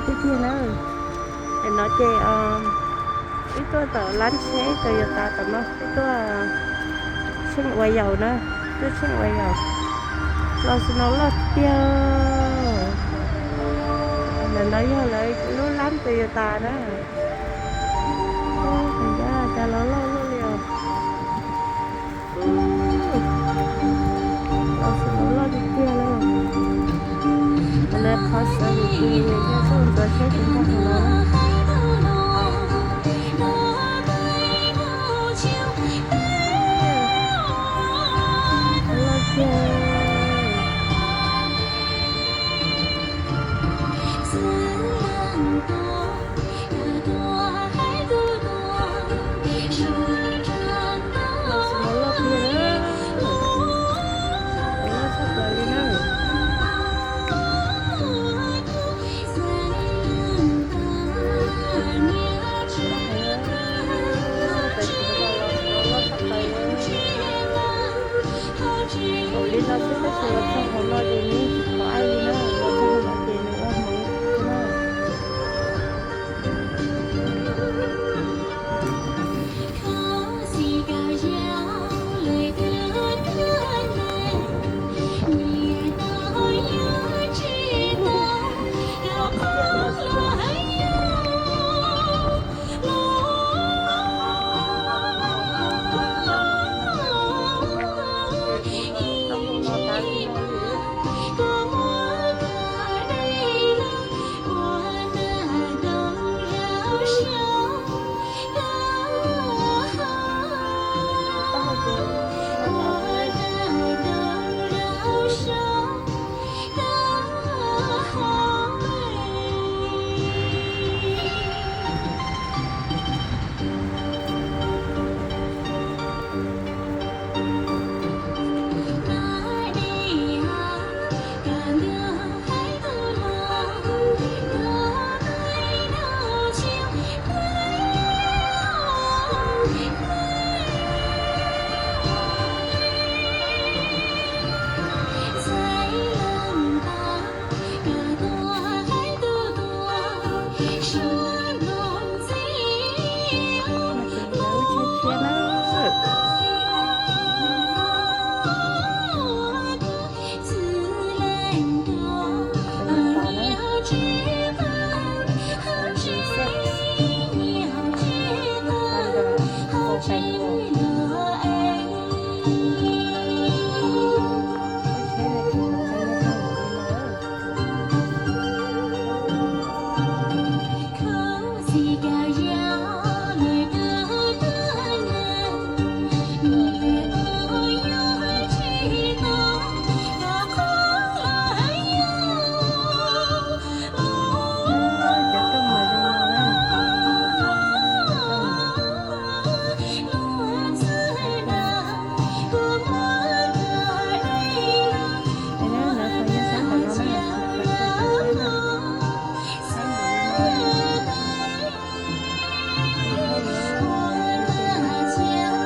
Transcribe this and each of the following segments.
Tiag tiag na. Tam no ces wb tuaj tom lab tsheb Toyota tom no, wb tuaj tsheej ua yaum na, tuaj tsheej ua yaum. Los snow loj tiag. Ntawm no yog lawv lub lab Toyota na. Ua cas los loj luaj li os. Los snow loj tiag tiag li. Ua li qhov sawv ntxov yog tuaj ntxuav tsheb ces nyob hauv no. Loj tiag. Loj tshaj plaws li na. Loj tshaj plaws li. Kaum li no xwb tab sis los txog hauv no ces nws tsis qhov aim li na, los txog hauv no ces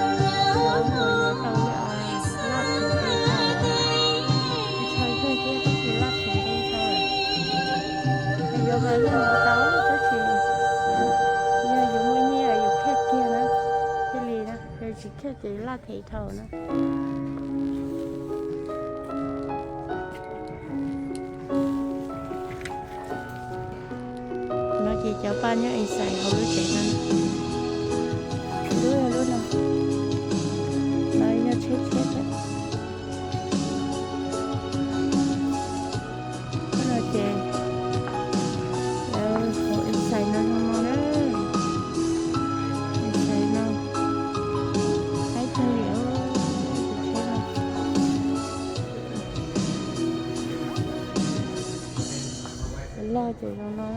nws ua hmoov na. Yuav mas yeej yuav tau tab sis yog yus muaj nyiaj yus khaj kiag na, thiaj li na, yog tsis khaj ces laj them dhau na. No ces cov paj nyob ib xais hauv lub tsev no. Lub, lub no, no yog tsheb tsheb thiab. Lub no ces lawv hauv ib xais no no na. Ib xais no, haib kawg li os. Loj ces zoo no.